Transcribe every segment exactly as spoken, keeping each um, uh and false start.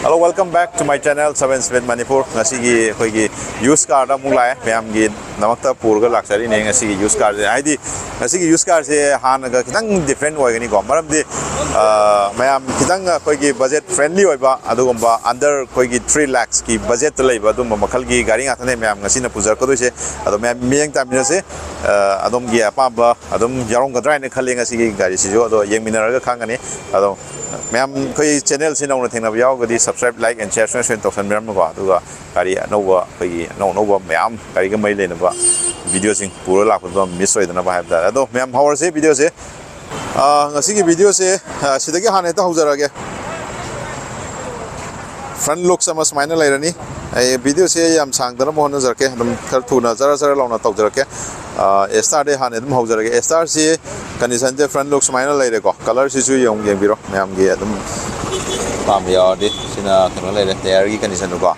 Hello, welcome back to my channel, Seven Speed Manipur. ꯉꯁꯤꯒꯤ ꯑꯩꯈꯣꯏꯒꯤ use card ꯑꯃꯨꯛ ꯂꯥꯛꯑꯦ, ꯃꯌꯥꯝꯒꯤ ꯗꯃꯛꯇ ꯄꯨꯔꯒ ꯂꯥꯛꯆꯔꯤꯅꯦ ꯉꯁꯤꯒꯤ ꯌꯨꯁ ꯀꯥꯔꯁꯦ꯫ ꯍꯥꯏꯗꯤ ꯉꯁꯤꯒꯤ ꯌꯨꯁ ꯀꯥꯔꯁꯦ ꯍꯥꯟꯅꯒ ꯈꯤꯇꯪ ꯗꯤꯐ꯭ꯔꯦꯟ ꯑꯣꯏꯒꯅꯤꯀꯣ, ꯃꯔꯝꯗꯤ ꯑ, ꯃꯌꯥꯝ ꯈꯤꯇꯪ ꯑꯩꯈꯣꯏꯒꯤ ꯕꯖꯦꯠ ꯐ꯭ꯔꯦꯟꯂꯤ ꯑꯣꯏꯕ, ꯑꯗꯨꯒꯨꯝꯕ ꯑꯟꯗꯔ ꯑꯩꯈꯣꯏꯒꯤ ꯊ꯭ꯔꯤ ꯂꯥꯛꯁꯀꯤ ꯕꯖꯦꯠꯇ ꯂꯩꯕ ꯑꯗꯨꯝꯕ ꯃꯈꯜꯒꯤ ꯒꯥꯔꯤ ꯉꯥꯛꯇꯅꯦ ꯃꯌꯥꯝ ꯉꯁꯤꯅ ꯄꯨꯖꯔꯛꯀꯗꯣꯏꯁꯦ꯫ ꯑꯗꯣ ꯃꯌꯥꯝ ꯃꯤꯠꯌꯦꯡ ꯇꯥꯃꯤꯟꯅꯁꯦ꯫ ꯑ, ꯑꯗꯣꯝꯒꯤ ꯑꯄꯥꯝꯕ ꯑꯗꯨꯝ ꯌꯥꯎꯔꯝꯒꯗ꯭ꯔꯥ ꯍꯥꯏꯅ ꯈꯜꯂꯤ ꯉꯁꯤꯒꯤ ꯒꯥꯔꯤꯁꯤꯁꯨ꯫ ꯑꯗꯣ ꯌꯦꯡꯃꯤꯟꯅꯔꯒ ꯈꯪꯒꯅꯤ꯫ ꯑꯗꯣ ꯃꯌꯥꯝ ꯑꯩꯈꯣꯏ ꯆꯦꯅꯦꯜꯁꯤ ꯅꯧꯅ ꯊꯦꯡꯅꯕ ꯌꯥꯎꯔꯒꯗꯤ subscribe, like and share ꯁꯣꯏ ꯁꯣꯏꯅ ꯇꯧꯁꯟꯕꯤꯔꯝꯃꯨꯀꯣ꯫ ꯑꯗꯨꯒ ꯒꯥꯔꯤ ꯑꯅꯧꯕ, ꯑꯩꯈꯣꯏꯒꯤ ꯑꯅꯧ ꯑꯅꯧꯕ ꯃꯌꯥꯝ ꯒꯥꯔꯤꯒ ꯃꯔꯤ ꯂꯩꯅꯕ ꯚꯤꯗꯤꯑꯣꯁꯤꯡ ꯄꯨꯔ ꯂꯥꯛꯄꯗꯣ ꯃꯤꯁ ꯑꯣꯏꯗꯅꯕ ꯍꯥꯏꯕ ꯇꯥꯔꯦ꯫ ꯑꯗꯣ ꯃꯌꯥꯝ ꯍꯧꯔꯁꯦ ꯚꯤꯗꯤꯑꯣꯁꯦ꯫ ꯑ, ꯉꯁꯤꯒꯤ ꯚꯤꯗꯤꯑꯣꯁꯦ, ꯑ, ꯁꯤꯗꯒꯤ ꯍꯥꯟꯅ ꯍꯦꯛꯇ ꯍꯧꯖꯔꯛꯑꯒꯦ꯫ ꯐ꯭ꯔꯟ ꯂꯨꯛꯁ ꯑꯃ ꯁꯨꯃꯥꯏꯅ ꯂꯩꯔꯅꯤ꯫ ꯑꯩ ꯚꯤꯗꯤꯑꯣꯁꯦ ꯌꯥꯝ ꯁꯥꯡꯗꯅꯕ ꯍꯣꯠꯅꯖꯔꯛꯀꯦ, ꯑꯗꯨꯝ ꯈꯔ ꯊꯨꯅ ꯖꯔ ꯖꯔ ꯂꯥꯎꯅ ꯇꯧꯖꯔꯛꯀꯦ꯫ ꯑ, ꯑꯦꯁꯇꯥꯔꯗꯩ ꯍꯥꯟꯅ ꯑꯗꯨꯝ ꯍꯧꯖꯔꯒꯦ꯫ ꯑꯦꯁꯇꯥꯔꯁꯤ ꯀꯟꯗꯤꯁꯟꯁꯦ ꯐ꯭ꯔꯟ ꯂꯨꯛ ꯁꯨꯃꯥꯏꯅ ꯂꯩꯔꯦꯀꯣ꯫ ꯀꯂꯔꯁꯤꯁꯨ ꯌꯦꯡ-, ꯌꯦꯡꯕꯤꯔꯣ ꯃꯌꯥꯝꯒꯤ ꯑꯗꯨꯝ ꯑꯄꯥꯝꯕ ꯌꯥꯎꯔꯗꯤ꯫ ꯁꯤꯅ ꯀꯩꯅꯣ ꯂꯩꯔꯦ, ꯇꯌꯥꯔꯒꯤ ꯀꯟꯗꯤꯁꯟꯗꯨꯀꯣ꯫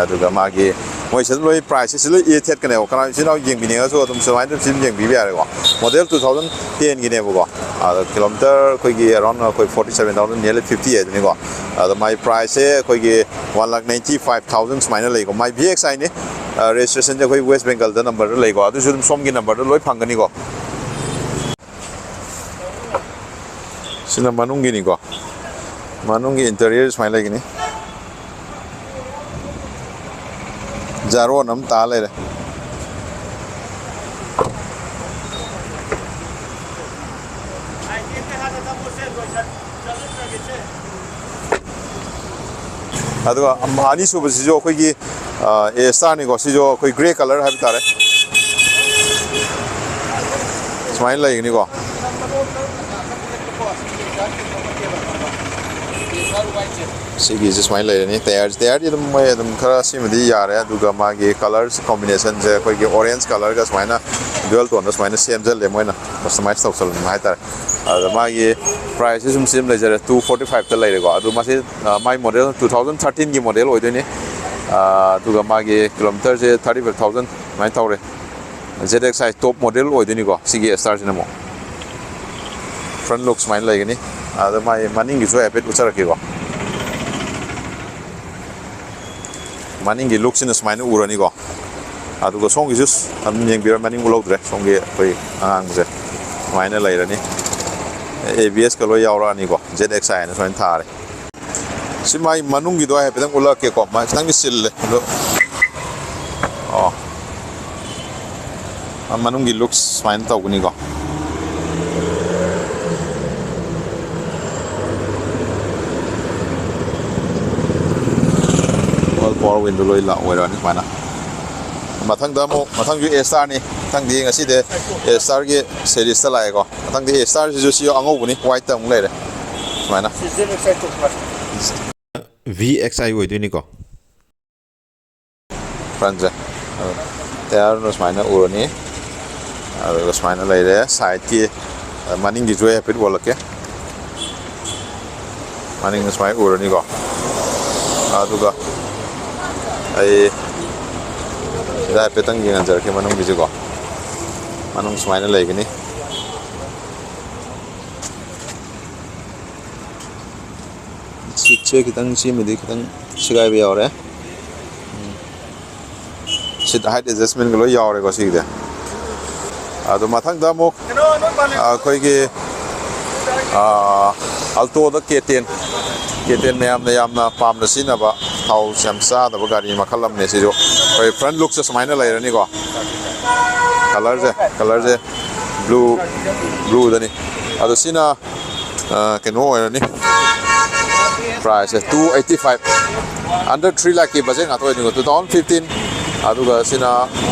ꯑꯗꯨꯒ ꯃꯥꯒꯤ ꯃꯣꯏꯁꯤꯗ ꯂꯣꯏ ꯄ꯭ꯔꯥꯏꯁꯁꯦ ꯁꯤ ꯂꯣꯏ ꯏ ꯊꯦꯠꯀꯅꯦꯕ꯫ ꯀꯅꯥ ꯏꯆꯤꯟ ꯏꯅꯥꯎ ꯌꯦꯡꯕꯤꯅꯤꯡꯉꯁꯨ ꯑꯗꯨꯝ ꯁꯨꯃꯥꯏꯅ ꯑꯗꯨꯝ ꯁꯤ ꯑꯗꯨꯝ ꯌꯦꯡꯕꯤꯕ ꯌꯥꯔꯦꯀꯣ꯫ ꯃꯣꯗꯦꯜ ꯇꯨ ꯊꯥꯎꯖꯟ ꯇꯦꯟꯒꯤꯅꯦꯕꯀꯣ꯫ ꯑꯗꯣ ꯀꯤꯂꯣꯃꯤꯇꯔ ꯑꯩꯈꯣꯏꯒꯤ ꯑꯦꯔꯥꯎꯟ ꯑꯩꯈꯣꯏ forty seven thousand, nearly fifty ꯍꯥꯏꯗꯨꯅꯤꯀꯣ꯫ ꯑꯗꯣ ꯃꯥꯒꯤ ꯄ꯭ꯔꯥꯏꯁꯁꯦ ꯑꯩꯈꯣꯏꯒꯤ one lakh ninety five thousand ꯁꯨꯃꯥꯏꯅ ꯂꯩꯀꯣ꯫ ꯃꯥꯒꯤ V X I ꯅꯤ꯫ ꯑ, ꯔꯦꯖꯤꯁꯇ꯭ꯔꯦꯁꯟꯁꯦ ꯑꯩꯈꯣꯏ ꯋꯦꯁ ꯕꯦꯡꯒꯜꯗ ꯅꯝꯕꯔꯗ ꯂꯩꯀꯣ꯫ ꯑꯗꯨꯁꯨ ꯑꯗꯨꯝ ꯁꯣꯝꯒꯤ ꯅꯝꯕꯔꯗ ꯂꯣꯏ ꯐꯪꯒꯅꯤꯀꯣ꯫ ꯁꯤꯅ ꯃꯅꯨꯡꯒꯤꯅꯤꯀꯣ꯫ ꯃꯅꯨꯡꯒꯤ ꯏꯟꯇꯔꯤꯌꯔ ꯁꯨꯃꯥꯏꯅ ꯂꯩꯒꯅꯤ꯫ ꯖꯥꯔꯣꯟ ꯑꯃ ꯇꯥ ꯂꯩꯔꯦ꯫ ꯑꯗꯨꯒ ꯑꯅꯤꯁꯨꯕꯁꯤꯁꯨ ꯑꯩꯈꯣꯏꯒꯤ, ꯑ, ꯑꯦꯁꯇꯥꯔꯅꯤꯀꯣ꯫ ꯁꯤꯁꯨ ꯑꯩꯈꯣꯏ ꯒ꯭ꯔꯦ ꯀꯂꯔ ꯍꯥꯏꯕ ꯇꯥꯔꯦ꯫ ꯁꯨꯃꯥꯏꯅ ꯂꯩꯒꯅꯤꯀꯣ꯫ ꯁꯤꯒꯤꯁꯦ ꯁꯨꯃꯥꯏꯅ ꯂꯩꯔꯅꯤ꯫ ꯇꯌꯥꯔ, ꯇꯌꯥꯔꯗꯤ ꯑꯗꯨꯝ ꯃꯣꯏ ꯑꯗꯨꯝ ꯈꯔ ꯁꯤꯃꯗꯤ ꯌꯥꯔꯦ꯫ ꯑꯗꯨꯒ ꯃꯥꯒꯤ ꯀꯂꯔꯁ ꯀꯣꯝꯕꯤꯅꯦꯁꯟꯁꯦ ꯑꯩꯈꯣꯏꯒꯤ ꯑꯣꯔꯦꯟꯖ ꯀꯂꯔꯒ ꯁꯨꯃꯥꯏꯅ ꯗ꯭ꯌꯨꯑꯦꯜ ꯇꯣꯟꯗ ꯁꯨꯃꯥꯏꯅ ꯁꯦꯝꯖꯜꯂꯦ ꯃꯣꯏꯅ, ꯀꯁꯇꯃꯥꯏꯁ ꯇꯧꯁꯜꯂꯦ ꯍꯥꯏꯇꯥꯔꯦ꯫ ꯑꯗ ꯃꯥꯒꯤ ꯄ꯭ꯔꯥꯏꯁꯁꯦ ꯁꯨꯝ ꯁꯤ ꯑꯗꯨꯝ ꯂꯩꯖꯔꯦ, two forty five ꯇ ꯂꯩꯔꯦꯀꯣ꯫ ꯑꯗꯨ ꯃꯁꯤ, ꯑ, ꯃꯥꯏ ꯃꯣꯗꯦꯜ two thousand thirteen ꯒꯤ ꯃꯣꯗꯦꯜ ꯑꯣꯏꯗꯣꯏꯅꯤ꯫ ꯑ, ꯑꯗꯨꯒ ꯃꯥꯒꯤ ꯀꯤꯂꯣꯃꯤꯇꯔꯁꯦ thirty five thousand ꯑꯗꯨꯃꯥꯏꯅ ꯇꯧꯔꯦ꯫ Z X I top model ꯑꯣꯏꯗꯣꯏꯅꯤꯀꯣ ꯁꯤꯒꯤ ꯑꯦꯁꯇꯥꯔꯁꯤꯅ ꯑꯃꯨꯛ꯫ ꯐ꯭ꯔꯟ ꯂꯨꯛ ꯁꯨꯃꯥꯏꯅ ꯂꯩꯒꯅꯤ꯫ ꯑꯗ ꯃꯥꯒꯤ ꯃꯅꯤꯡꯒꯤꯁꯨ ꯍꯥꯏꯐꯦꯠ ꯎꯠꯆꯔꯛꯀꯦꯀꯣ꯫ ꯃꯅꯤꯡꯒꯤ ꯂꯨꯛꯁꯤꯅ ꯁꯨꯃꯥꯏꯅ ꯎꯔꯅꯤꯀꯣ꯫ ꯑꯗꯨꯒ ꯁꯣꯝꯒꯤꯁꯨ ꯑꯗꯨꯝ ꯌꯦꯡꯕꯤꯔꯣ, ꯃꯅꯤꯡ ꯎꯍꯧꯗ꯭ꯔꯦ, ꯁꯣꯝꯒꯤ ꯑꯩꯈꯣꯏ ꯑꯉꯥꯡꯕꯁꯦ ꯁꯨꯃꯥꯏꯅ ꯂꯩꯔꯅꯤ꯫ ꯑꯦ ꯕꯤ ꯑꯦꯁꯀ ꯂꯣꯏ ꯌꯥꯎꯔꯛꯑꯅꯤꯀꯣ, ꯖꯦꯠ ꯑꯦꯛꯁ ꯑꯥꯏ ꯍꯥꯏꯅ ꯁꯨꯃꯥꯏꯅ ꯊꯥꯔꯦ꯫ ꯁꯤ ꯃꯥꯒꯤ ꯃꯅꯨꯡꯒꯤꯗꯣ ꯑꯩ ꯍꯥꯏꯐꯦꯠꯇꯪ ꯎꯠꯂꯛꯀꯦꯀꯣ, ꯃꯥ ꯈꯤꯇꯪꯗꯤ ꯆꯤꯜꯂꯦ ꯑꯗꯣ꯫ ꯑꯣ꯫ ꯃꯅꯨꯡꯒꯤ ꯂꯨꯛꯁ ꯁꯨꯃꯥꯏꯅ ꯇꯧꯒꯅꯤꯀꯣ꯫ ꯑꯣꯜ ꯄꯋꯥꯔ ꯋꯤꯟꯗꯣ ꯂꯣꯏ ꯂꯥꯛ ꯑꯣꯏꯔꯛꯑꯅꯤ ꯁꯨꯃꯥꯏꯅ꯫ ꯃꯊꯪꯗ ꯑꯃꯨꯛ, ꯃꯊꯪꯁꯨ ꯑꯦꯁ ꯇꯥꯔꯅꯤ꯫ ꯃꯊꯪꯗꯤ ꯉꯁꯤꯗꯤ ꯑꯦꯁ ꯇꯥꯔꯒꯤ ꯁꯦꯔꯤꯁꯇ ꯂꯥꯛꯑꯦꯀꯣ꯫ ꯃꯊꯪꯗꯤ ꯑꯦꯁ ꯇꯥꯔꯁꯤꯁꯨ ꯁꯤ ꯑꯉꯧꯕꯅꯤ, ꯋꯥꯏꯠꯇ ꯑꯃꯨꯛ ꯂꯩꯔꯦ ꯁꯨꯃꯥꯏꯅ꯫ ꯚꯤ ꯑꯦꯛꯁ ꯑꯥꯏ ꯑꯣꯏꯗꯣꯏꯅꯤꯀꯣ꯫ ꯐ꯭ꯔꯟꯁꯦ꯫ ꯇꯌꯥꯔꯅ ꯁꯨꯃꯥꯏꯅ ꯎꯔꯅꯤ꯫ ꯑꯗꯨꯒ ꯁꯨꯃꯥꯏꯅ ꯂꯩꯔꯦ ꯁꯥꯏꯠꯀꯤ꯫ ꯃꯅꯤꯡꯒꯤꯁꯨ ꯑꯩ ꯍꯥꯏꯐꯦꯠ ꯎꯍꯜꯂꯛꯀꯦ꯫ ꯃꯅꯤꯡꯅ ꯁꯨꯃꯥꯏꯅ ꯎꯔꯅꯤꯀꯣ꯫ ꯑꯗꯨꯒ ꯑꯩ ꯁꯤꯗ ꯍꯥꯏꯐꯦꯠꯇꯪ ꯌꯦꯡꯍꯟꯖꯔꯛꯀꯦ ꯃꯅꯨꯡꯒꯤꯁꯤꯀꯣ꯫ ꯃꯅꯨꯡ ꯁꯨꯃꯥꯏꯅ ꯂꯩꯒꯅꯤ꯫ ꯁꯤꯠꯁꯦ ꯈꯤꯇꯪ, ꯁꯤꯃꯗꯤ ꯈꯤꯇꯪ ꯁꯦꯒꯥꯏꯕ ꯌꯥꯎꯔꯦ꯫ ꯁꯤꯠ ꯍꯥꯏꯠ ꯑꯦꯗꯖꯁꯃꯦꯟꯒ ꯂꯣꯏ ꯌꯥꯎꯔꯦꯀꯣ ꯁꯤꯒꯤꯗꯤ꯫ ꯑꯗꯣ ꯃꯊꯪꯗ ꯑꯃꯨꯛ ꯑꯩꯈꯣꯏꯒꯤ, ꯑꯥ, ꯑꯜꯇꯣꯗ ꯀꯦ ꯇꯦꯟ, ꯀꯦ ꯇꯦꯟ ꯃꯌꯥꯝꯅ ꯌꯥꯝꯅ ꯄꯥꯝꯅ ꯁꯤꯖꯤꯟꯅꯕ, ꯊꯥꯎ ꯌꯥꯝ ꯆꯥꯗꯕ ꯒꯥꯔꯤ ꯃꯈꯜ ꯑꯃꯅꯦ ꯁꯤꯁꯨ꯫ ꯑꯩꯈꯣꯏ ꯐ꯭ꯔꯟ ꯂꯨꯛꯁꯦ ꯁꯨꯃꯥꯏꯅ ꯂꯩꯔꯅꯤꯀꯣ꯫ ꯀꯂꯔꯁꯦ, ꯀꯂꯔꯁꯦ ꯕ꯭ꯂꯨ, ꯕ꯭ꯂꯨꯗꯅꯤ꯫ ꯑꯗꯣ ꯁꯤꯅ, ꯑ, ꯀꯩꯅꯣ ꯑꯣꯏꯔꯅꯤ, ꯄ꯭ꯔꯥꯏꯁꯁꯦ two eighty five, under three ꯂꯥꯛꯀꯤ ꯕꯖꯦꯠ ꯉꯥꯛꯇ ꯑꯣꯏꯗꯣꯏꯅꯤꯀꯣ, two thousand fifteen꯫ ꯑꯗꯨꯒ ꯁꯤꯅ,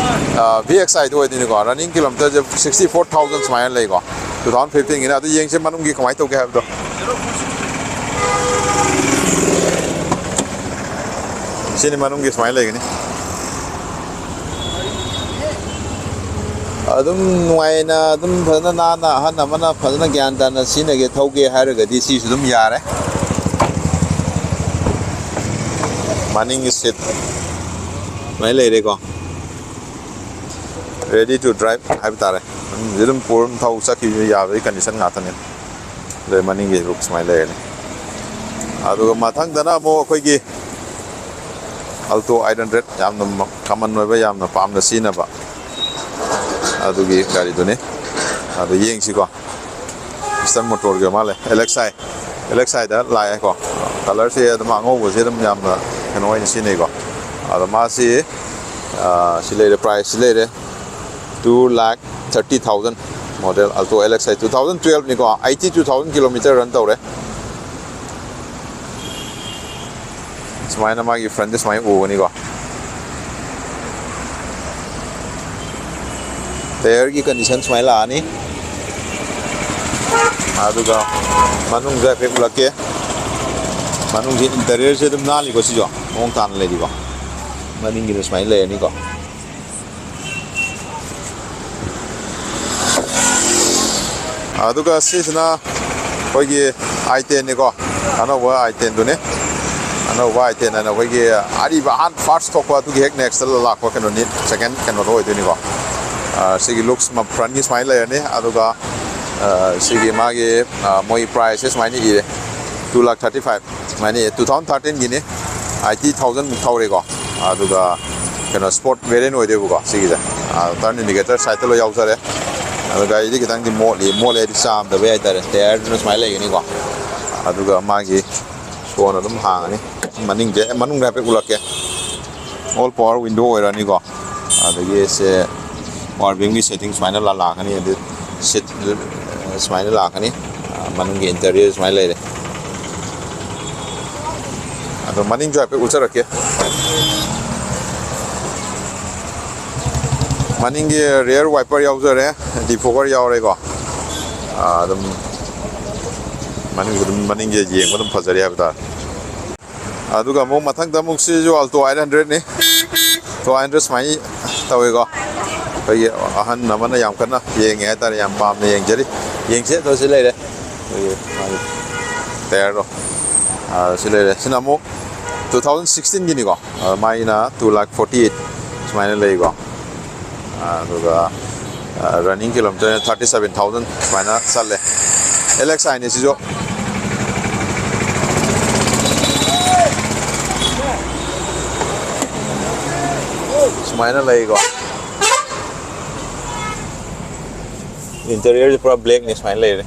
ꯑ, ꯚꯤ ꯑꯦꯛꯁ ꯑꯥꯏꯗ ꯑꯣꯏꯗꯣꯏꯅꯤꯀꯣ꯫ ꯔꯟꯅꯤꯡ ꯀꯤꯂꯣꯃꯤꯇꯔꯁꯦ sixty four thousand ꯁꯨꯃꯥꯏꯅ ꯂꯩꯀꯣ, two thousand fifteenꯒꯤꯅ꯫ ꯑꯗꯨ ꯌꯦꯡꯁꯦ ꯃꯅꯨꯡꯒꯤ ꯀꯃꯥꯏꯅ ꯇꯧꯒꯦ ꯍꯥꯏꯕꯗꯣ꯫ ꯁꯤꯅꯤ ꯃꯅꯨꯡꯒꯤ ꯁꯨꯃꯥꯏꯅ ꯂꯩꯒꯅꯤ꯫ ꯑꯗꯨꯝ ꯅꯨꯡꯉꯥꯏꯅ, ꯑꯗꯨꯝ ꯐꯖꯅ ꯅꯥꯟꯅ, ꯑꯍꯟ ꯑꯃꯅ ꯐꯖꯅ ꯒ꯭ꯌꯥꯟ ꯇꯥꯅ ꯁꯤꯖꯤꯟꯅꯒꯦ, ꯊꯧꯒꯦ ꯍꯥꯏꯔꯒꯗꯤ ꯁꯤꯁꯨ ꯑꯗꯨꯝ ꯌꯥꯔꯦ꯫ ꯃꯅꯤꯡꯒꯤ ꯁꯤꯠ ꯁꯨꯃꯥꯏꯅ ꯂꯩꯔꯦꯀꯣ, ready to drive ꯍꯥꯏꯕ ꯇꯥꯔꯦ꯫ ꯃꯅꯨꯡꯁꯦ ꯑꯗꯨꯝ ꯄꯨꯔ ꯑꯗꯨꯝ ꯊꯧ ꯆꯠꯈꯤꯕ ꯌꯥꯕꯒꯤ ꯀꯟꯗꯤꯁꯟ ꯉꯥꯛꯇꯅꯦ꯫ ꯑꯗꯩ ꯃꯅꯤꯡꯒꯤ ꯂꯨꯛ ꯁꯨꯃꯥꯏꯅ ꯂꯩꯔꯅꯤ꯫ ꯑꯗꯨꯒ ꯃꯊꯪꯗꯅ ꯑꯃꯨꯛ ꯑꯩꯈꯣꯏꯒꯤ Alto eight hundred, ꯌꯥꯝꯅ ꯀꯃꯟ ꯑꯣꯏꯕ, ꯌꯥꯝꯅ ꯄꯥꯝꯅ ꯁꯤꯖꯤꯟꯅꯕ ꯑꯗꯨꯒꯤ ꯒꯥꯔꯤꯗꯨꯅꯤ꯫ ꯑꯗꯨ ꯌꯦꯡꯁꯤꯀꯣ, ꯏꯁꯇꯔꯟ ꯃꯣꯇꯣꯔꯒꯤ ꯃꯥꯜꯂꯦ, ꯑꯦꯜ ꯑꯦꯛꯁ ꯑꯥꯏ, ꯑꯦꯜ ꯑꯦꯛꯁ ꯑꯥꯏꯗ ꯂꯥꯛꯑꯦꯀꯣ꯫ ꯀꯂꯔꯁꯦ ꯑꯗꯨꯝ ꯑꯉꯧꯕꯁꯦ ꯑꯗꯨꯝ ꯌꯥꯝꯅ ꯀꯩꯅꯣ ꯑꯣꯏꯅ ꯁꯤꯖꯤꯟꯅꯩꯀꯣ꯫ ꯑꯗꯣ ꯃꯥꯁꯤ, ꯑ, ꯁꯤ ꯂꯩꯔꯦ, ꯄ꯭ꯔꯥꯏꯁꯁꯤ ꯂꯩꯔꯦ, two lakh thirty thousand꯫ Model Alto L X I two thousand twelve ꯅꯤꯀꯣ, eighty two thousand kilometer run ꯇꯧꯔꯦ꯫ ꯁꯨꯃꯥꯏꯅ ꯃꯥꯒꯤ ꯐ꯭ꯔꯟꯁꯦ ꯁꯨꯃꯥꯏꯅ ꯎꯒꯅꯤꯀꯣ꯫ ꯇꯥꯌꯔꯒꯤ ꯀꯟꯗꯤꯁꯟ ꯁꯨꯃꯥꯏꯅ ꯂꯥꯛꯑꯅꯤ꯫ ꯑꯗꯨꯒ ꯃꯅꯨꯡꯁꯦ ꯍꯥꯏꯐꯦꯠ ꯎꯠꯂꯛꯀꯦ꯫ ꯃꯅꯨꯡꯁꯦ ꯏꯟꯇꯔꯤꯌꯔꯁꯦ ꯑꯗꯨꯝ ꯅꯥꯜꯂꯤꯀꯣ, ꯁꯤꯁꯨ ꯃꯑꯣꯡ ꯇꯥꯅ ꯂꯩꯔꯤꯀꯣ꯫ ꯃꯅꯤꯡꯒꯤꯗ ꯁꯨꯃꯥꯏꯅ ꯂꯩꯔꯅꯤꯀꯣ꯫ ꯑꯗꯨꯒ ꯁꯤꯁꯤꯅ ꯑꯩꯈꯣꯏꯒꯤ ꯑꯥꯏ ꯇꯦꯟꯅꯤꯀꯣ, ꯑꯅꯧꯕ ꯑꯥꯏ ꯇꯦꯟꯗꯨꯅꯤ꯫ ꯑꯅꯧꯕ ꯑꯥꯏ ꯇꯦꯟ ꯍꯥꯏꯅ ꯑꯩꯈꯣꯏꯒꯤ ꯑꯔꯤꯕ ꯑꯍꯥꯟꯕ ꯐꯥꯔꯁ ꯊꯣꯛꯄ ꯑꯗꯨꯒꯤ ꯍꯦꯛ ꯅꯦꯛꯁꯇ ꯂꯥꯛꯄ ꯀꯩꯅꯣꯅꯤ, ꯁꯦꯀꯦꯟ ꯀꯩꯅꯣꯗꯣ ꯑꯣꯏꯗꯣꯏꯅꯤꯀꯣ꯫ ꯑ, ꯁꯤꯒꯤ ꯂꯨꯛꯁ ꯐ꯭ꯔꯟꯒꯤ ꯁꯨꯃꯥꯏꯅ ꯂꯩꯔꯅꯤ꯫ ꯑꯗꯨꯒ, ꯑ, ꯁꯤꯒꯤ ꯃꯥꯒꯤ, ꯑ, ꯃꯣꯏ ꯄ꯭ꯔꯥꯏꯁꯁꯦ ꯁꯨꯃꯥꯏꯅ ꯏꯔꯦ, two lakh thirty five꯫ ꯁꯨꯃꯥꯏꯅ ꯏꯔꯦ, two thousand thirteen Guinea, eighty thousand ꯃꯨꯛ ꯊꯧꯔꯦꯀꯣ꯫ ꯑꯗꯨꯒ ꯀꯩꯅꯣ, ꯁ꯭ꯄꯣꯔꯠ ꯚꯦꯔꯤꯌꯟ ꯑꯣꯏꯗꯣꯏꯕꯀꯣ ꯁꯤꯒꯤꯁꯦ꯫ ꯑ, ꯇꯔꯟ ꯏꯟꯗꯤꯀꯦꯇꯔ ꯁꯥꯏꯠꯇ ꯂꯣꯏ ꯌꯥꯎꯖꯔꯦ꯫ ꯑꯗꯣ ꯒꯥꯔꯤꯗꯤ ꯈꯤꯇꯪꯗꯤ ꯃꯣꯠꯂꯤ, ꯃꯣꯠꯂꯤ ꯍꯥꯏꯗꯤ ꯆꯥꯝꯗꯕ ꯌꯥꯏ ꯍꯥꯏꯇꯥꯔꯦ꯫ ꯇꯥꯌꯔꯗꯨꯅ ꯁꯨꯃꯥꯏꯅ ꯂꯩꯒꯅꯤꯀꯣ꯫ ꯑꯗꯨꯒ ꯃꯥꯒꯤ ꯁꯣꯅ ꯑꯗꯨꯝ ꯍꯥꯡꯉꯅꯤ꯫ ꯃꯅꯤꯡꯁꯦ, ꯃꯅꯨꯡꯗ ꯍꯥꯏꯐꯦꯠ ꯎꯠꯂꯛꯀꯦ꯫ ꯑꯣꯜ ꯄꯋꯥꯔ ꯋꯤꯟꯗꯣ ꯑꯣꯏꯔꯅꯤꯀꯣ꯫ ꯑꯗꯒꯤ ꯁꯦ ꯄꯋꯥꯔ ꯕꯤꯝꯒꯤ ꯁꯦꯠꯇꯤꯡ ꯁꯨꯃꯥꯏꯅ ꯂꯥ-, ꯂꯥꯛꯀꯅꯤ꯫ ꯑꯗꯨ ꯁꯤꯠ ꯁꯨꯃꯥꯏꯅ ꯂꯥꯛꯀꯅꯤ꯫ ꯑ, ꯃꯅꯨꯡꯒꯤ ꯏꯟꯇꯔꯤꯌꯔ ꯁꯨꯃꯥꯏꯅ ꯂꯩꯔꯦ꯫ ꯑꯗꯣ ꯃꯅꯤꯡꯁꯨ ꯍꯥꯏꯐꯦꯠ ꯎꯠꯆꯔꯛꯀꯦ꯫ ꯃꯅꯤꯡꯒꯤ ꯔꯤꯌꯔ ꯋꯥꯏꯄꯔ ꯌꯥꯎꯖꯔꯦ, ꯗꯤꯐꯣꯒꯔ ꯌꯥꯎꯔꯦꯀꯣ꯫ ꯑ, ꯑꯗꯨꯝ ꯃꯅꯤꯡꯁꯨ ꯑꯗꯨꯝ, ꯃꯅꯤꯡꯁꯦ ꯌꯦꯡꯕ ꯑꯗꯨꯝ ꯐꯖꯔꯦ ꯍꯥꯏꯕ ꯇꯥꯔꯦ꯫ ꯑꯗꯨꯒ ꯑꯃꯨꯛ ꯃꯊꯪꯗ ꯑꯃꯨꯛ ꯁꯤꯁꯨ Alto eight hundred ꯅꯤ꯫ Alto eight hundred ꯁꯨꯃꯥꯏꯅ ꯇꯧꯋꯤꯀꯣ꯫ ꯑꯩꯈꯣꯏꯒꯤ ꯑꯍꯟ ꯑꯃꯅ ꯌꯥꯝ ꯀꯟꯅ ꯌꯦꯡꯉꯦ ꯍꯥꯏꯇꯥꯔꯦ, ꯌꯥꯝ ꯄꯥꯝꯅ ꯌꯦꯡꯖꯔꯤ꯫ ꯌꯦꯡꯁꯦ, ꯑꯗꯣ ꯁꯤ ꯂꯩꯔꯦ꯫ ꯑꯩꯈꯣꯏꯒꯤ ꯃꯥꯒꯤ ꯇꯥꯌꯔꯗꯣ꯫ ꯑꯥ, ꯁꯤ ꯂꯩꯔꯦ꯫ ꯁꯤꯅ ꯑꯃꯨꯛ two thousand sixteen ꯒꯤꯅꯤꯀꯣ꯫ ꯑꯥ, ꯃꯥꯒꯤꯅ two lakh forty eight ꯁꯨꯃꯥꯏꯅ ꯂꯩꯀꯣ꯫ ꯑꯗꯨꯒ, ꯑ, running kilometer thirty seven thousand ꯁꯨꯃꯥꯏꯅ ꯆꯠꯂꯦ꯫ L X I ꯅꯤ ꯁꯤꯁꯨ꯫ ꯁꯨꯃꯥꯏꯅ ꯂꯩꯀꯣ꯫ ꯏꯟꯇꯔꯤꯌꯔꯁꯦ ꯄꯨꯔꯥ ꯕ꯭ꯂꯦꯛꯅꯤ ꯁꯨꯃꯥꯏꯅ ꯂꯩꯔꯦ꯫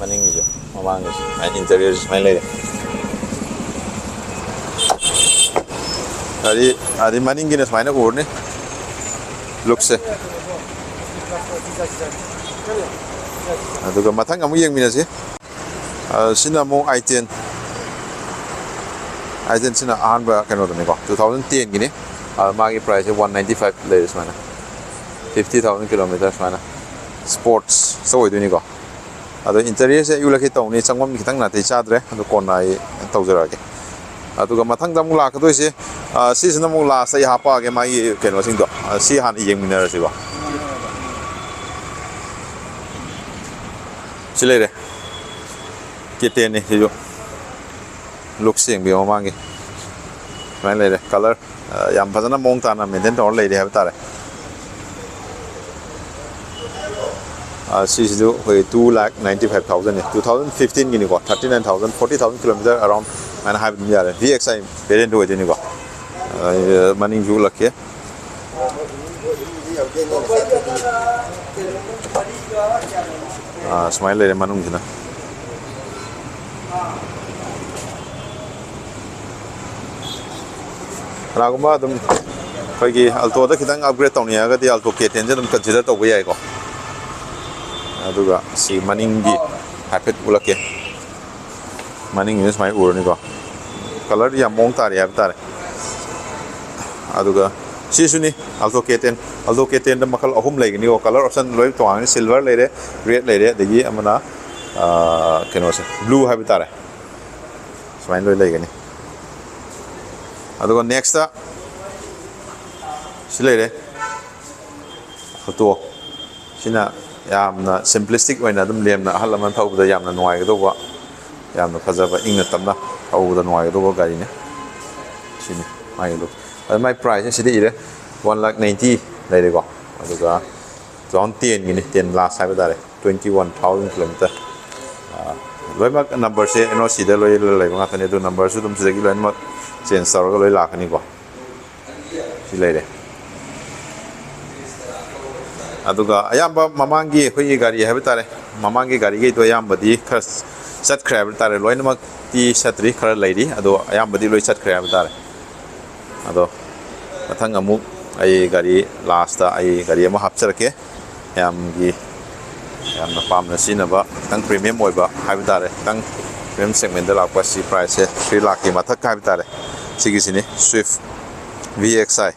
ꯃꯅꯤꯡꯒꯤꯁꯨ, ꯃꯃꯥꯡꯒꯤꯁꯨ ꯁꯨꯃꯥꯏꯅ, ꯏꯟꯇꯔꯤꯌꯔꯁꯦ ꯁꯨꯃꯥꯏꯅ ꯂꯩꯔꯦ꯫ ꯑꯗꯤ ꯑꯗꯤ ꯃꯅꯤꯡꯒꯤꯅ ꯁꯨꯃꯥꯏꯅ ꯎꯔꯅꯤ ꯂꯨꯛꯁꯦ꯫ ꯑꯗꯨꯒ ꯃꯊꯪ ꯑꯃꯨꯛ ꯌꯦꯡꯃꯤꯟꯅꯁꯤ꯫ ꯑ, ꯁꯤꯅ ꯑꯃꯨꯛ ꯑꯥꯏ ꯇꯦꯟ꯫ ꯑꯥꯏ ꯇꯦꯟ ꯁꯤꯅ ꯑꯍꯥꯟꯕ ꯀꯩꯅꯣꯗꯅꯤꯀꯣ, ꯇꯨ ꯊꯥꯎꯖꯟ ꯇꯦꯟꯒꯤꯅꯤ꯫ ꯑ, ꯃꯥꯒꯤ ꯄ꯭ꯔꯥꯏꯁꯁꯦ ꯋꯥꯟ ꯅꯥꯏꯟꯇꯤ ꯐꯥꯏꯚ ꯂꯩꯔꯦ ꯁꯨꯃꯥꯏꯅ꯫ ꯐꯤꯐꯇꯤ ꯊꯥꯎꯖꯟ ꯀꯤꯂꯣꯃꯤꯇꯔ ꯁꯨꯃꯥꯏꯅ꯫ ꯁ꯭ꯄꯣꯔꯠꯁꯇ ꯑꯣꯏꯗꯣꯏꯅꯤꯀꯣ꯫ ꯑꯗꯣ ꯏꯟꯇꯔꯤꯌꯔꯁꯦ ꯑꯩ ꯎꯠꯂꯛꯀꯦ ꯇꯧꯅꯤ, ꯆꯪꯐꯝ ꯈꯤꯇꯪ ꯅꯥꯇꯩ ꯆꯥꯗ꯭ꯔꯦ, ꯑꯗꯣ ꯀꯣꯟꯅ ꯑꯩ ꯇꯧꯖꯔꯛꯑꯒꯦ꯫ ꯑꯗꯨꯒ ꯃꯊꯪꯗ ꯑꯃꯨꯛ ꯂꯥꯛꯀꯗꯣꯏꯁꯦ, ꯑ, ꯁꯤꯁꯤꯅ ꯑꯃꯨꯛ ꯂꯥꯁꯇ ꯑꯩ ꯍꯥꯞꯄꯛꯑꯒꯦ ꯃꯥꯒꯤ ꯀꯩꯅꯣꯁꯤꯡꯗꯣ꯫ ꯑ, ꯁꯤ ꯍꯥꯟꯅ ꯌꯦꯡꯃꯤꯟꯅꯔꯁꯤꯀꯣ꯫ ꯁꯤ ꯂꯩꯔꯦ꯫ ꯀꯦ ꯇꯦꯟꯅꯤ ꯁꯤꯁꯨ꯫ ꯂꯨꯛꯁ ꯌꯦꯡꯕꯤꯌꯣ ꯃꯃꯥꯡꯒꯤ꯫ ꯁꯨꯃꯥꯏꯅ ꯂꯩꯔꯦ꯫ ꯀꯂꯔ, ꯑ, ꯌꯥꯝ ꯐꯖꯅ ꯃꯑꯣꯡ ꯇꯥꯅ ꯃꯦꯟꯇꯦꯟ ꯇꯧꯔ ꯂꯩꯔꯦ ꯍꯥꯏꯕ ꯇꯥꯔꯦ꯫ ꯑ, ꯁꯤꯁꯤꯁꯨ ꯑꯩꯈꯣꯏ two lakh ninety five thousand ꯅꯤ꯫ Two thousand fifteen ꯒꯤꯅꯤꯀꯣ꯫ Thirty nine thousand, forty thousand kilometer around ꯍꯥꯏꯅ ꯍꯥꯏꯕ ꯑꯗꯨꯝ ꯌꯥꯔꯦ꯫ V X I variant ꯑꯣꯏꯗꯣꯏꯅꯤꯀꯣ꯫ ꯑ, ꯃꯅꯤꯡꯁꯨ ꯎꯠꯂꯛꯀꯦ꯫ ꯑ, ꯁꯨꯃꯥꯏꯅ ꯂꯩꯔꯦ ꯃꯅꯨꯡꯁꯤꯅ꯫ ꯀꯅꯥꯒꯨꯝꯕ ꯑꯗꯨꯝ ꯑꯩꯈꯣꯏꯒꯤ Alto ꯗ ꯈꯤꯇꯪ upgrade ꯇꯧꯅꯤꯡꯉꯒꯗꯤ Alto K ten ꯁꯦ ꯑꯗꯨꯝ consider ꯇꯧꯕ ꯌꯥꯏꯀꯣ꯫ ꯑꯗꯨꯒ ꯁꯤ ꯃꯅꯤꯡꯒꯤ ꯍꯥꯏꯐꯦꯠ ꯎꯠꯂꯛꯀꯦ꯫ ꯃꯅꯤꯡꯁꯤꯅ ꯁꯨꯃꯥꯏꯅ ꯎꯔꯅꯤꯀꯣ꯫ ꯀꯂꯔꯗꯤ ꯌꯥꯝ ꯃꯑꯣꯡ ꯇꯥꯔꯤ ꯍꯥꯏꯕ ꯇꯥꯔꯦ꯫ ꯑꯗꯨꯒ ꯁꯤꯁꯨꯅꯤ, Alto K ten꯫ Alto K ten ꯗ ꯃꯈꯜ ꯑꯍꯨꯝ ꯂꯩꯒꯅꯤꯀꯣ꯫ ꯀꯂꯔ ꯑꯣꯞꯁꯟ ꯂꯣꯏ ꯇꯣꯉꯥꯟꯒꯅꯤ꯫ Silver ꯂꯩꯔꯦ, red ꯂꯩꯔꯦ, ꯑꯗꯒꯤ ꯑꯃꯅ, ꯑ, ꯀꯩꯅꯣꯁꯦ, blue ꯍꯥꯏꯕ ꯇꯥꯔꯦ꯫ ꯁꯨꯃꯥꯏꯅ ꯂꯣꯏ ꯂꯩꯒꯅꯤ꯫ ꯑꯗꯨꯒ next ꯁꯤ ꯂꯩꯔꯦ, Alto꯫ ꯁꯤꯅ ꯌꯥꯝꯅ simplistic ꯑꯣꯏꯅ ꯑꯗꯨꯝ ꯂꯦꯝꯅ ꯑꯍꯜ ꯂꯃꯟ ꯊꯧꯕꯗ ꯌꯥꯝꯅ ꯅꯨꯡꯉꯥꯏꯒꯗꯧꯕ, ꯌꯥꯝꯅ ꯐꯖꯕ, ꯏꯪꯅ ꯇꯞꯅ ꯊꯧꯕꯗ ꯅꯨꯡꯉꯥꯏꯒꯗꯧꯕ ꯒꯥꯔꯤꯅꯤ꯫ ꯁꯤꯅꯤ ꯃꯥꯒꯤ look꯫ ꯑꯗꯨ ꯃꯥꯒꯤ price ꯁꯦ ꯁꯤꯗ ꯏꯔꯦ, one lakh ninety ꯂꯩꯔꯦꯀꯣ꯫ ꯑꯗꯨꯒ two thousand ten Guinea, ten last ꯍꯥꯏꯕ ꯇꯥꯔꯦ, twenty one thousand kilometer꯫ ꯑꯥ, ꯂꯣꯏꯅꯃꯛ number ꯁꯦ N O C ꯗ ꯂꯣꯏ ꯂꯩꯕ ꯉꯥꯛꯇꯅꯤ, ꯑꯗꯨ number ꯁꯨ ꯑꯗꯨꯝ ꯁꯤꯗꯒꯤ ꯂꯣꯏꯅꯃꯛ change ꯇꯧꯔꯒ ꯂꯣꯏ ꯂꯥꯛꯀꯅꯤꯀꯣ꯫ ꯁꯤ ꯂꯩꯔꯦ꯫ ꯑꯗꯨꯒ ꯑꯌꯥꯝꯕ ꯃꯃꯥꯡꯒꯤ ꯑꯩꯈꯣꯏꯒꯤ ꯒꯥꯔꯤ ꯍꯥꯏꯕ ꯇꯥꯔꯦ, ꯃꯃꯥꯡꯒꯤ ꯒꯥꯔꯤꯈꯩꯗꯣ ꯑꯌꯥꯝꯕꯗꯤ ꯈꯔ ꯆꯠꯈ꯭ꯔꯦ ꯍꯥꯏꯕ ꯇꯥꯔꯦ, ꯂꯣꯏꯅꯃꯛꯇꯤ ꯆꯠꯇ꯭ꯔꯤ, ꯈꯔ ꯂꯩꯔꯤ, ꯑꯗꯣ ꯑꯌꯥꯝꯕꯗꯤ ꯂꯣꯏ ꯆꯠꯈ꯭ꯔꯦ ꯍꯥꯏꯕ ꯇꯥꯔꯦ꯫ ꯑꯗꯣ ꯃꯊꯪ ꯑꯃꯨꯛ ꯑꯩ ꯒꯥꯔꯤ, ꯂꯥꯁꯇ ꯑꯩ ꯒꯥꯔꯤ ꯑꯃ ꯍꯥꯞꯆꯔꯛꯀꯦ꯫ ꯃꯌꯥꯝꯒꯤ ꯌꯥꯝꯅ ꯄꯥꯝꯅ ꯁꯤꯖꯤꯟꯅꯕ, ꯈꯤꯇꯪ ꯄ꯭ꯔꯤꯃꯤꯌꯝ ꯑꯣꯏꯕ ꯍꯥꯏꯕ ꯇꯥꯔꯦ, ꯈꯤꯇꯪ ꯄ꯭ꯔꯤꯃꯤꯌꯝ ꯁꯦꯒꯃꯦꯟꯗ ꯂꯥꯛꯄ, ꯁꯤ ꯄ꯭ꯔꯥꯏꯁꯁꯦ ꯊ꯭ꯔꯤ ꯂꯥꯛꯀꯤ ꯃꯊꯛ ꯍꯥꯏꯕ ꯇꯥꯔꯦ꯫ ꯁꯤꯒꯤꯁꯤꯅꯤ, ꯁ꯭ꯋꯤꯐ ꯚꯤ ꯑꯦꯛꯁ ꯑꯥꯏ꯫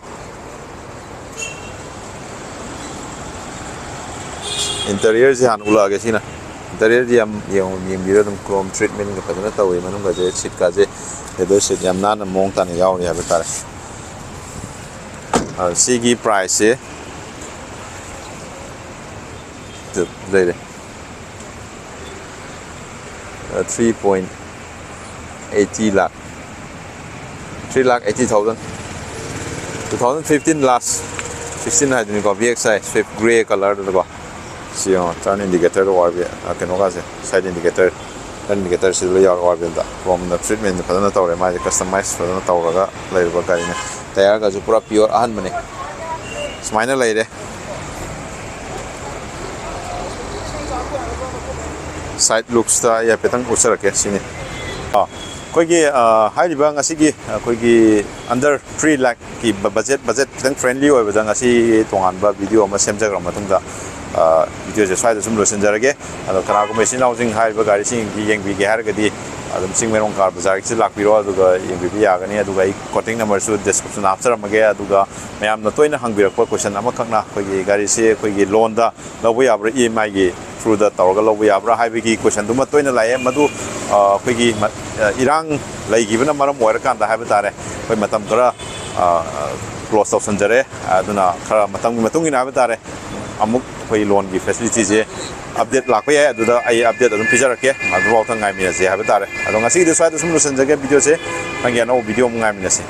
ꯏꯟꯇꯔꯤꯌꯔꯁꯦ ꯍꯥꯟꯅ ꯎꯠꯂꯛꯑꯒꯦ꯫ ꯁꯤꯅ ꯏꯟꯇꯔꯤꯌꯔꯁꯦ ꯌꯥꯝ ꯌꯦꯡꯉꯨ-, ꯌꯦꯡꯕꯤꯔꯣ꯫ ꯑꯗꯨꯝ ꯀ꯭ꯔꯣꯝ ꯇ꯭ꯔꯤꯠꯃꯦꯟꯒ ꯐꯖꯅ ꯇꯧꯋꯤ꯫ ꯃꯅꯨꯡꯗꯁꯦ ꯁꯤꯠꯀꯥꯁꯦ, ꯂꯦꯗꯔ ꯁꯤꯠ ꯌꯥꯝ ꯅꯥꯟꯅ ꯃꯑꯣꯡ ꯇꯥꯅ ꯌꯥꯎꯔꯤ ꯍꯥꯏꯕ ꯇꯥꯔꯦ꯫ ꯑ, ꯁꯤꯒꯤ ꯄ꯭ꯔꯥꯏꯁꯁꯦ ꯂꯩꯔꯦ, three point eighty lakh, three lakh eighty thousand. Two thousand fifteen last, sixteen ꯍꯥꯏꯗꯨꯅꯤꯀꯣ, V X I swift grey ꯀꯂꯔꯗꯨꯗꯀꯣ꯫ ꯁꯤ ꯌꯦꯡꯉꯣ, turn indicator, R B I, ꯀꯩꯅꯣꯒꯥꯁꯦ, ꯁꯥꯏꯠ ꯏꯟꯗꯤꯀꯦꯇꯔ, ꯇꯔꯟ ꯏꯟꯗꯤꯀꯦꯇꯔꯁꯤꯗ ꯂꯣꯏ ꯌꯥꯎꯔꯦ꯫ ꯑꯥꯔ ꯕꯤ ꯑꯥꯏꯗ ꯀ꯭ꯔꯣꯝꯗ ꯇ꯭ꯔꯤꯠꯃꯦꯟꯗ ꯐꯖꯅ ꯇꯧꯔꯦ, ꯃꯥꯁꯦ ꯀꯁꯇꯃꯥꯏꯁ ꯐꯖꯅ ꯇꯧꯔꯒ ꯂꯩꯔꯕ ꯒꯥꯔꯤꯅꯦ꯫ ꯇꯌꯥꯔꯒꯁꯨ ꯄꯨꯔꯥ ꯄꯤꯌꯣꯔ ꯑꯍꯟꯕꯅꯦ꯫ ꯁꯨꯃꯥꯏꯅ ꯂꯩꯔꯦ꯫ ꯁꯥꯏꯠ ꯂꯨꯛꯁꯇ ꯑꯩ ꯍꯥꯏꯐꯦꯠꯇꯪ ꯎꯠꯆꯔꯛꯀꯦ꯫ ꯁꯤꯅꯤ꯫ ꯑꯥ, ꯑꯩꯈꯣꯏꯒꯤ, ꯑꯥ, ꯍꯥꯏꯔꯤꯕ ꯉꯁꯤꯒꯤ ꯑꯩꯈꯣꯏꯒꯤ ꯑꯟꯗꯔ ꯊ꯭ꯔꯤ ꯂꯥꯛꯀꯤ ꯕ-, ꯕꯖꯦꯠ, ꯕꯖꯦꯠ ꯈꯤꯇꯪ ꯐ꯭ꯔꯦꯟꯂꯤ ꯑꯣꯏꯕꯗ ꯉꯁꯤ ꯇꯣꯉꯥꯟꯕ ꯚꯤꯗꯤꯑꯣ ꯑꯃ ꯁꯦꯝꯖꯈ꯭ꯔ ꯃꯇꯨꯡꯗ, ꯑꯥ, ꯚꯤꯗꯤꯑꯣꯁꯦ ꯁ꯭ꯋꯥꯏꯗ ꯁꯨꯝ ꯂꯣꯏꯁꯤꯟꯖꯔꯒꯦ꯫ ꯑꯗꯣ ꯀꯅꯥꯒꯨꯝꯕ ꯏꯆꯤꯟ ꯏꯅꯥꯎꯁꯤꯡ ꯍꯥꯏꯔꯤꯕ ꯒꯥꯔꯤꯁꯤꯡꯒꯤ ꯌꯦꯡꯕꯤꯒꯦ ꯍꯥꯏꯔꯒꯗꯤ ꯑꯗꯨꯝ ꯆꯤꯡꯃꯩꯔꯣꯡ ꯀꯥꯔ ꯕꯖꯥꯔꯒꯤꯁꯤ ꯂꯥꯛꯄꯤꯔꯣ, ꯑꯗꯨꯒ ꯌꯦꯡꯕꯤꯕ ꯌꯥꯒꯅꯤ꯫ ꯑꯗꯨꯒ ꯑꯩ ꯀꯣꯟꯇꯦꯛ ꯅꯝꯕꯔꯁꯨ ꯗꯤꯁꯀ꯭ꯔꯤꯞꯁꯟꯗ ꯍꯥꯞꯆꯔꯝꯃꯒꯦ꯫ ꯑꯗꯨꯒ ꯃꯌꯥꯝꯅ ꯇꯣꯏꯅ ꯍꯪꯕꯤꯔꯛꯄ ꯀꯣꯏꯁꯟ ꯑꯃꯈꯛꯅ, ꯑꯩꯈꯣꯏꯒꯤ ꯒꯥꯔꯤꯁꯤ ꯑꯩꯈꯣꯏꯒꯤ ꯂꯣꯟꯗ ꯂꯧꯕ ꯌꯥꯕ꯭ꯔꯥ, ꯏ ꯑꯦꯝ ꯑꯥꯏꯒꯤ ꯊ꯭ꯔꯨꯗ ꯇꯧꯔꯒ ꯂꯧꯕ ꯌꯥꯕ꯭ꯔꯥ ꯍꯥꯏꯕꯒꯤ ꯀꯣꯏꯁꯟꯗꯨꯃ ꯇꯣꯏꯅ ꯂꯥꯛꯑꯦ꯫ ꯃꯗꯨ, ꯑ, ꯑꯩꯈꯣꯏꯒꯤ ꯃ-, ꯑ, ꯏꯔꯥꯡ ꯂꯩꯈꯤꯕꯅ ꯃꯔꯝ ꯑꯣꯏꯔꯀꯥꯟꯗ ꯍꯥꯏꯕ ꯇꯥꯔꯦ, ꯑꯩꯈꯣꯏ ꯃꯇꯝ ꯈꯔ, ꯑ, ꯀ꯭ꯂꯣꯖ ꯇꯧꯁꯟꯖꯔꯦ꯫ ꯑꯗꯨꯅ ꯈꯔ ꯃꯇꯝꯒꯤ ꯃꯇꯨꯡ ꯏꯟꯅ ꯍꯥꯏꯕ ꯇꯥꯔꯦ, ꯑꯃꯨꯛ ꯑꯩꯈꯣꯏ ꯂꯣꯟꯒꯤ ꯐꯦꯁꯤꯂꯤꯇꯤꯁꯦ ꯑꯞꯗꯦꯠ ꯂꯥꯛꯄ ꯌꯥꯏ, ꯑꯗꯨꯗ ꯑꯩ ꯑꯞꯗꯦꯠ ꯑꯗꯨꯝ ꯄꯤꯖꯔꯛꯀꯦ꯫ ꯑꯗꯨꯐꯥꯎꯗ ꯉꯥꯏꯃꯤꯟꯅꯁꯦ ꯍꯥꯏꯕ ꯇꯥꯔꯦ꯫ ꯑꯗꯣ ꯉꯁꯤꯒꯤꯗꯤ ꯁ꯭ꯋꯥꯏꯗ ꯁꯨꯝ ꯂꯣꯏꯁꯤꯟꯖꯒꯦ ꯚꯤꯗꯤꯑꯣꯁꯦ꯫ ꯃꯊꯪꯒꯤ ꯑꯅꯧꯕ ꯚꯤꯗꯤꯑꯣ ꯑꯃꯨꯛ ꯉꯥꯏꯃꯤꯟꯅꯁꯤ꯫